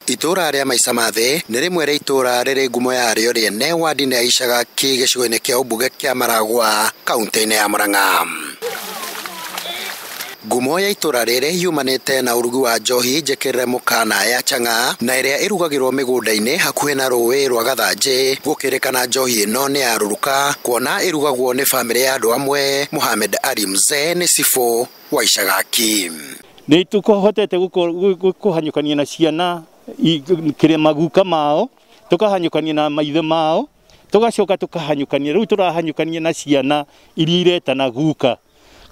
Itũra rĩa Maica ma Thĩ nĩ rĩmwe rĩa itũra rĩrĩ ngumo yarĩo rĩene wadi-inĩ ya Icagaki gĩcigo-inĩ kĩa ũmbunge kĩa Maragua kaunti-inĩ ya Murang'a. Ngumo ya itũra rĩrĩ yumanĩte na ũrugi wa njohi njĩkĩrĩre mũkana ya chang'aa na ĩrĩa ĩrugagĩrwo mĩgũnda-inĩ hakuhĩ na rũĩ rwa Gathanjĩ. Gũkĩrĩkana njohi ĩno nĩ ya rũruka kuona ĩrugagwo nĩ bamĩrĩ ya andũ amwe. Mohamed Ali Mzee nĩ cibũ wa Icagaki. Nĩ tũhotete kũhanyũkania na ciana kĩrĩa maguka mao, tũkahanyũkania na maithe mao, tũgacoka tũkahanyũkania rĩu tũrahanyũkania na ciana iria iretana guka.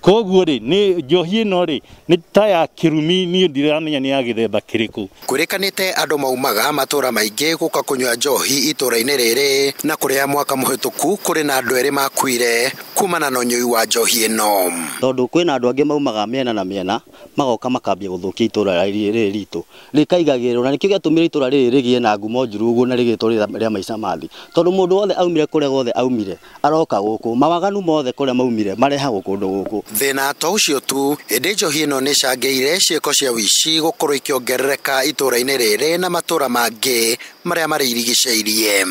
Koguo rĩ nĩ njohi ĩno rĩ nĩ ta ya kĩrumi, niĩ ndiramenya nĩ ya gĩthemba kĩrĩkũ. Kwĩrĩkanĩte andũ maumaga matũra maingĩ gũka kũnyua njohi itũra-inĩ rĩrĩ, na kũrĩa mwaka mũhĩtũku kũrĩ na andũ erĩ makuire kumana na ũnyui wa njohi ĩno. Tondũ kwĩna andũ angĩ maumaga mĩena na mĩena magoka makambia gũthũkia itũra rĩrĩ ritũ rĩkaigagĩrĩrwo, na nĩkĩo gĩatũmire itũra rĩrĩ rĩgĩe na ngumo njũru ũguo na rĩgĩtwo rĩa Maica ma Thĩ, tondũ mũndũ wothe aumire kũrĩa guothe aumire aroka gũkũ, mawaganu mothe kũrĩa maumire marehagwo kũndũ gũkũ. Thĩna to ũcio tu, ĩndĩ njohi ĩno nĩ ĩcangĩire ciĩko cia ũici gũkorwo ikĩongerereka itũra-inĩ rĩrĩ na matũra mangĩ marĩa marĩrigicĩirie.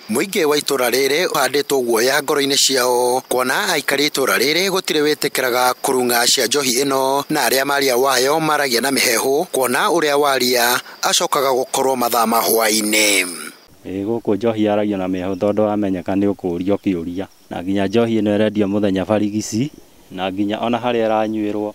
Mũingĩ wa itũra rĩrĩ ũhandĩtwo guoya ngoro-inĩ ciao kuona aikari itũra rĩrĩ gũtirĩ wĩtĩkĩraga kũrung'a cia njohi ĩno, na arĩa maria wayo maragia na mĩheehũ kuona ũrĩa waria acokaga gũkorwo mathaa ma hwaĩ-inĩ. Ĩĩ gũkũ njohi yaragia na mĩheehũ tondũ wamenyeka nĩ ũkũrio kĩũria, na nginya njohi ĩno ĩrendio mũthenya barigici, na nginya ona harĩa ĩranyuĩrwo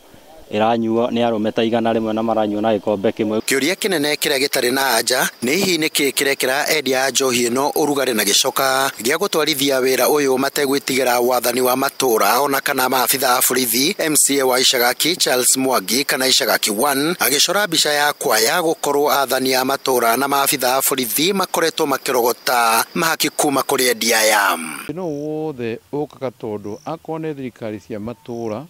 ĩranyuo nĩ arũme ta 100 na maranyuo na gĩkombe kĩmwe. Kĩũria kĩnene kĩrĩa gĩtarĩ na anja nĩ hihi nĩkĩ kĩrekĩra endia a njohi ĩno ũrugarĩ na gĩcoka gĩa gũtwarithia wĩra ũyũ mategwĩtigĩra wathani wa matũra ona kana maabitha a borithi. MCA wa Icagaki Charles Mwangi kana Icagaki 1 agĩcora mbica ya kwaya gũkorwo athani a matũra na maabitha a borithi makoretwo makĩrogota mahaki kuma kũrĩ endia aya. No wothe ũkaga tondũ akorwo nĩ thirikari cia matũra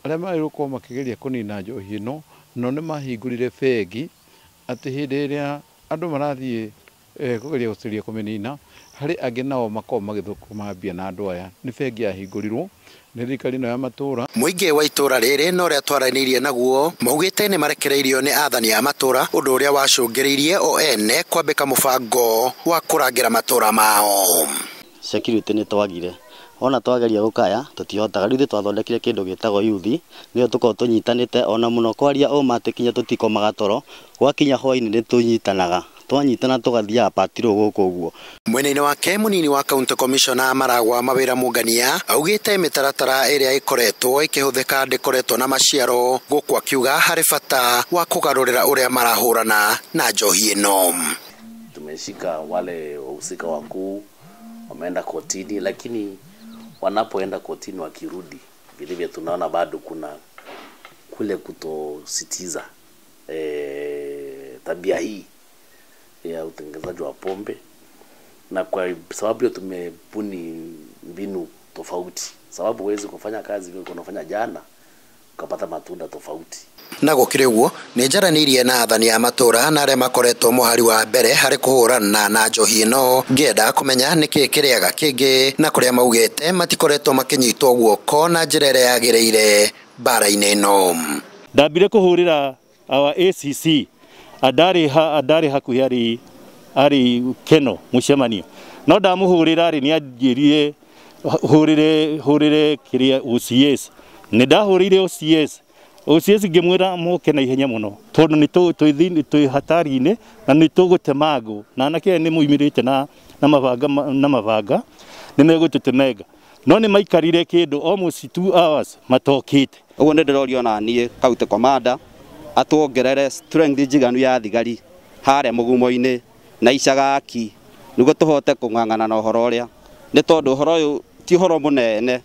arĩa magĩrĩirwo gũkorwo makĩgeria kũnina njohi ĩno, no nĩ mahingũrire bengi atĩ hĩndĩ ĩrĩa andũ marathiĩ kũgeria gũcaria kũmĩnina, harĩ angĩ nao makoragwo magĩthũkũma mbia na andũ aya. Nĩ bengi yahingũrirwo nĩ thirikari ĩno ya matũra. Mũingĩ wa itũra rĩrĩ na ũrĩa twaranĩirie naguo maugĩte nĩ marekereirio nĩ athani a matũra, ũndũ ũrĩa wacũngĩrĩirie o ene kwambĩka mũbango wa kũrangĩra matũra mao. Security nĩ twagire, ona twageria gũkaya tũtihotaga. Rĩu ithuĩ twathondekire kĩndũ gĩtagwo youth, nĩyo tũkoragwo tũnyitanĩte ona mũno kwaria ũma atĩ kinya tũtikomaga toro, gwakinya hwaĩ-inĩ nĩ tũnyitanaga, twanyitana tũgathiaga patrol gũkũ ũguo. Mwena-inĩ wake mũnini wa county commissioner Maragua Mawĩra Mũngania augĩte mĩtaratara ĩrĩa ĩkoretwo ĩkĩhũthĩka ndĩkoretwo na maciaro, gũkũ akiuga harĩ bata wa kũgarũrĩra ũrĩa marahũrana na njohi ĩno. Tumeshika wale wahusika wakuu wameenda kotini, lakini wanapoenda kotini wakirudi vile tunaona bado kuna kule kutositiza tabia hii ya utengenezaji wa pombe, na kwa sababu hiyo tumebuni mbinu tofauti, sababu huwezi kufanya kazi vile unafanya jana ukapata matunda tofauti. Na gũkĩrĩ ũguo nĩ njaranĩirie na athani a matũra na arĩa makoretwo mũhari wa mbere harĩ kũhũrana na njohi ĩno, ngĩenda kũmenya nĩkĩ kĩrĩaga kĩngĩ na kũrĩa maugĩte matikoretwo makĩnyitwo guoko na njĩra ĩrĩa yagĩrĩire mbara-inĩ ĩno. Ndambire kũhũrĩra our ACC andarĩ hakuhĩ arĩ Keno mũcemanio, no ndamũhũrĩra rĩ nĩ anjĩrire hũrĩre kĩrĩa OCS. Nĩ ndahũrĩire OCS ngĩmwĩra moke na ihenya mũno tondũ nĩ twĩ hatari-inĩ na nĩ tũgũtema ngũ, na anake aya nĩ moimĩrĩte na mabanga nĩ megũtũtemenga, no nĩ maikarire kĩndũ almost 2 hours matokĩte. Ũguo nĩ ndĩrorio na niĩ county commander atuongerere strength njiganu ya thigari harĩa mũgumo-inĩ na Icagaki nĩguo tũhote kũng'ang'ana na ũhoro ũrĩa, nĩ tondũ ũhoro ũyũ ti ũhoro mũnene,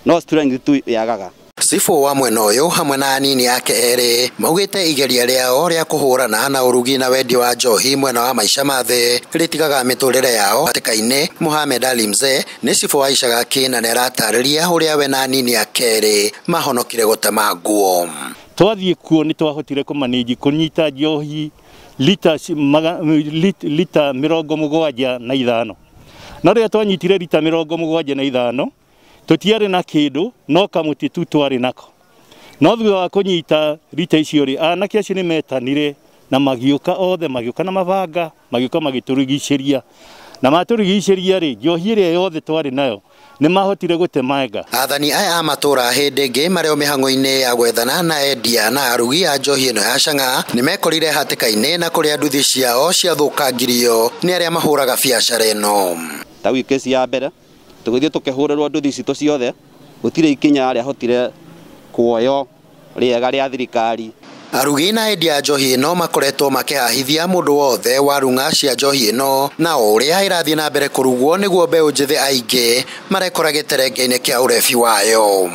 no strength tu yagaga. Cibũ wa mwena ũyũ hamwe na anini ake erĩ maugĩte igeria rĩao rĩa kũhũrana na ũrugi na wendia wa njohi mwena wa Maica ma Thĩ rĩtigaga mĩtũrĩre yao hatĩka-inĩ. Mohamed Ali Mzee nĩ cibũ wa Icagaki na nĩaratarĩria ũrĩa we na anini ake erĩ mahonokire gũtema nguo. Twathiĩ kuo nĩ twahotire kũmanĩji kũnyita njohi lita 75, na rĩrĩa twanyitire lita 75 tũtiarĩ na kĩndũ no kamũtĩ tu twarĩ nako, no thutha wa kũnyita rita icio rĩ anake acio nĩ metanire Na magĩũka othe, magĩũka na mabanga, magĩũka magĩtũrigicĩria. Na matũrigicĩria rĩ, njohi ĩrĩa yothe twarĩ nayo nĩ mahotire gũtemanga. Athani aya a matũra hĩndĩ ĩngĩ marĩ o mĩhang'o-inĩ ya gwethana na endia na arugi a njohi ĩno ya chang'aa nĩ mekorire hatĩka-inĩ na kũrĩa nduthi ciao ciathũkangirio nĩ arĩa mahũraga biacara ĩno. Ta wiki ya mbere tũgĩthiĩ tũkĩhũrĩrwo nduthi citũ ciothe, gũtirĩ ikinya rĩahotire kuoywo rĩega rĩa thirikari. Arugi na endia a njohi ĩno makoretwo makĩhahithia mũndũ wothe wa rung'a cia njohi ĩno, na o ũrĩa ĩrathiĩ na mbere kũrugwo nĩguo mbeũ njĩthĩ aingĩ marekora gĩterenge-inĩ kĩa ũrebi wayo.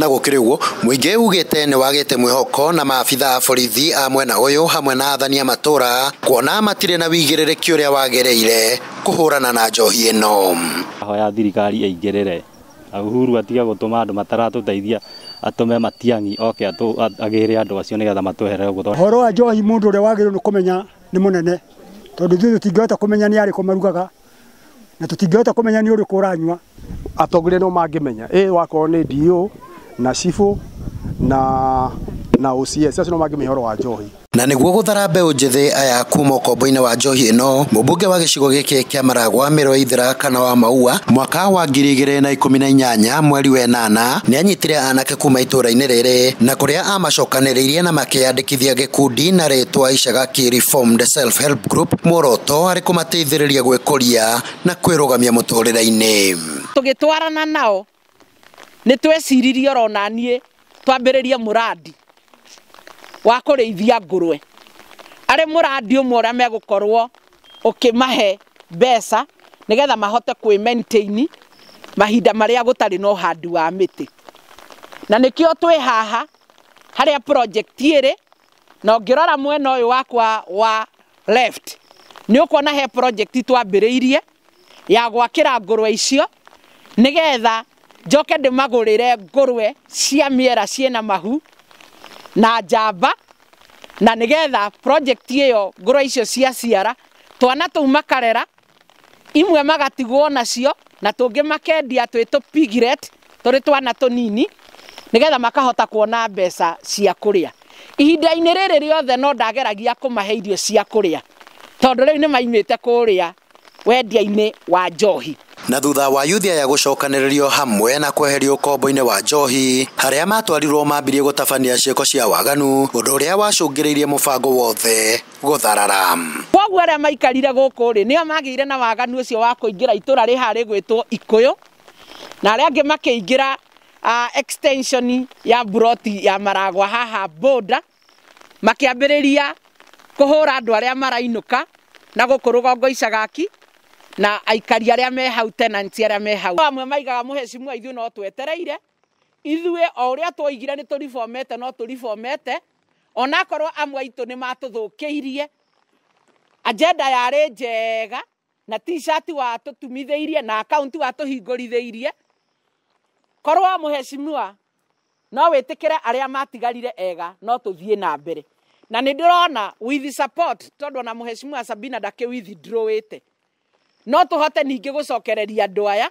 Na gũkĩrĩ ũguo, mũingĩ ugĩte nĩ wagĩte mwĩhoko na maabitha a borithi a mwena ũyũ hamwe na athani a matũra kuona matirĩ na wĩigĩrĩrĩki ũrĩa wagĩrĩire kũhũrana na njohi ĩno. Hoya thirikari ĩingĩrĩre, Uhuru atige gũtũma andũ mataratũteithia, atũme Matiang'i oke agĩre andũ acio nĩgetha matweherere gũthondeka. Ũhoro wa njohi mũndũ ũrĩa wagĩrĩirwo nĩ kũmenya nĩ mũnene, tondũ ithuĩ tũtingĩhota kũmenya nĩ arĩkũ marugaga na tũtingĩhota kũmenya nĩ ũrĩkũ ũranyua. Atongoria no mangĩmenya wakorwo nĩ DO na cibũ na OCS acio no mangĩmenya ũhoro wa njohi. Na nĩguo gũthara mbeũ njĩthĩ aya kuma ũkombo-inĩ wa njohi ĩno, mũmbunge wa gĩcigo gĩkĩ kĩa Maragwa Mĩro Ithira kana wa Maua mwaka wa 2018 mweri wa 8 nĩanyitire anake kuma itũra-inĩ rĩrĩ na kũrĩa amacokanĩrĩirie na makĩyandĩkithia gĩkundi na rĩtwa Icagaki Reformed Self Help Group, muoroto arĩ kũmateithĩrĩria gwĩkũria na kwĩrũgamia mũtũrĩre-inĩ. Tũgĩtwarana nao nĩ tweciririe oro na niĩ twambĩrĩrie mũrandi wa kũrĩithia ngũrwe, arĩ mũrandi ũmwe ũrĩa megũkorwo ũkĩmahe mbeca nĩgetha mahote kwĩ maintain mahinda marĩa gũtarĩ na ũhandi wa mĩtĩ. Na nĩkĩo twĩ haha harĩa project ĩrĩ, na ũngĩrora mwena ũyũ wakwa wa left nĩ ũkuona he project twambĩrĩirie ya gwakĩra ngũrwe icio nĩgetha njoke ndĩmagũrĩre ngũrwe cia mĩera ciĩna mahu na njamba, na nĩgetha project ĩyo ngũrwe icio cia ciara twana tũu makarera imwe magatigwo nacio na tũngĩ makendia twĩ tũ piglet tũrĩ twana tũnini nĩgetha makahota kuona mbeca cia kũrĩa. Ihinda-inĩ rĩrĩ rĩothe no ndageragia kũmahe irio cia kũrĩa tondũ rĩu nĩ maimĩte kũrĩa wendia-inĩ wa njohi. Na thutha wa yuthi aya gũcokanĩrĩrio hamwe na kweherio ũkombo-inĩ wa njohi harĩa matwarirwo mambirie gũtabania ciĩko cia waganu, ũndũ ũrĩa wacũngĩrĩirie mũbango wothe gũtharara. Kwoguo arĩa maikarire gũkũ rĩ nĩo magĩire na waganu ũcio wa kũingĩra itũra rĩ harĩ gwĩtwo Ikũyũ, na arĩa angĩ makĩingĩra extension ya buroti ya Maragwa haha boda, makĩambĩrĩria kũhũra andũ arĩa marainũka na gũkũ rũgongo Icagaki na aikari arĩa me hau, tenants arĩa me hau. Amwe maigaga mũhecimua ithuĩ no twetereire, ithuĩ o ũrĩa twoigire nĩ tũribomete no tũribomete, onakorwo amwe aitũ nĩ matũthũkĩirie. Agenda yarĩ njega na t-shirt watũtumithĩirie na account watũhingũrithĩirie. Korwo mũhecimua no wĩtĩkĩre arĩa matigarire ega no tũthiĩ na mbere. Na nĩ ndĩrona with support tondũ ona mũhecimua Sabina ndakĩ withdrawĩte, no tũhote ningĩ gũcokereria andũ aya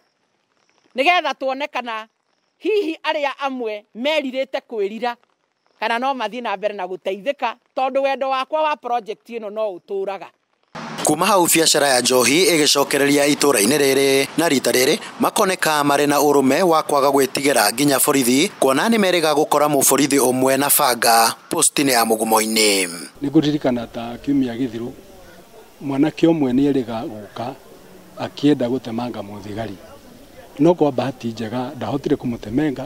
nĩgetha tuone kana hihi arĩa amwe merirĩte kwĩrira kana no mathiĩ na mbere na gũteithĩka, tondũ wendo wakwa wa project ĩno no ũtũraga. Kuma hau biacara ya njohi ĩgĩcokereria itũra-inĩ rĩrĩ, na rita rĩrĩ makoneka marĩ na ũrũme wa kwaga gwĩtigĩra nginya borithi, kuona nĩ merĩga gũkora mũborithi ũmwe na banga posti-inĩ ya Mũgumo-inĩ. Nĩ ngũririkana ta kiumia gĩthiru mwanake ũmwe nĩ erĩga gũka akĩenda gũtemanga mũthigari, no kwa bahati njega ndahotire kũmũtemenga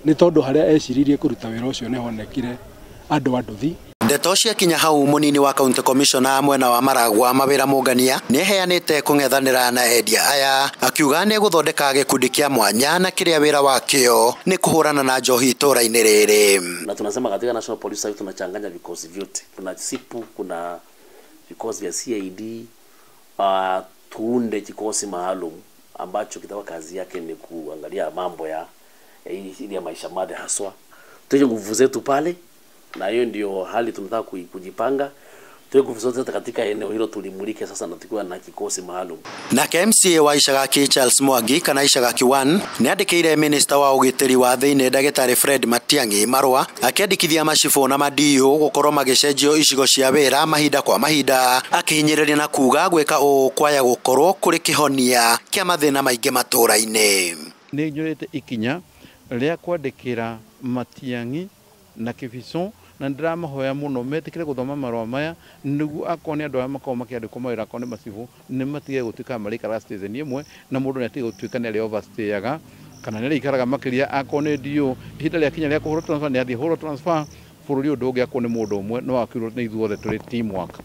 nĩ tondũ harĩa eciririe kũruta wĩra ũcio nĩ honekire andũ a nduthi. Ndeto ciakinya hau mũnini wa county commissioner mwena wa Maragwa Mawĩra Mũngania nĩeheanĩte kũng'ethanĩra na endia aya, akiuga nĩ gũthondeka gĩkundi kĩa mwanya na kĩrĩa wĩra wakĩo nĩ kũhũrana na njohi itũra-inĩ rĩrĩ. Na tunasema katika National Police Service tunachanganya vikosi vyote, kuna SIPU, kuna vikosi vya CID. Tuunde kikosi maalum ambacho kitakuwa kazi yake ni kuangalia mambo ya ya maisha madhe haswa, tuweke nguvu zetu pale, na hiyo ndio hali tunataka kujipanga. Tuwe nguvu zote katika eneo hilo tulimulike sasa na tukiwa na kikosi maalum. Nake MCA wa Icagaki Charles Mwangi kana Icagaki 1 nĩandĩkĩire minista wa ũgitĩri wa thĩinĩ ndagĩtarĩ Fred Matiang'i marũa akĩandĩkithia macibũ na madiũ gũkorwo magĩcenjio icigo cia wĩra mahinda kwa mahinda, akĩhinyĩrĩria na kuga gwĩka ũũ kwaya gũkorwo kũrĩ kĩhonia kĩa mathĩna maingĩ matũũra-inĩ. Nĩ njoete ikinya rĩa kwandĩkĩra Matiang'i na Kibicũ na ndĩramahoya mũno metĩkĩre gũthoma marũa maya nĩguo akorwo nĩ andũ arĩa makoragwo makĩandĩkwo mawĩra akorwo nĩ macibũ nĩ matige gũtuĩka marĩikaraga station ĩmwe na mũndũ nĩ atige gũtuĩka nĩ arĩ overstayaga kana nĩ arĩikaraga makĩria akorwo nĩ DO ihinda rĩakinya rĩa kũhũrwo transfer nĩ athiĩ hũrwo transfer bũrũri ũyũ ndũngĩakwo nĩ mũndũ ũmwe no wakirwo nĩ ithuothe tũrĩ teamwork.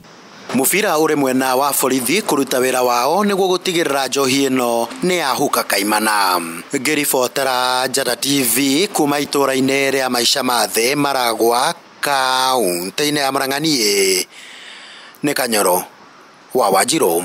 Mũbira ũrĩ mwena wa borithi kũruta wĩra wao nĩguo gũtigĩrĩra njohi ĩno nĩ yahuka kaimana. Ngĩribotera Njata TV kuma itũũra-inĩ rĩa Maisha ma Thĩ Maragwa kaũntĩ-inĩ ya Murang'a, niĩ nĩ Kanyoro wa Wanjirũ.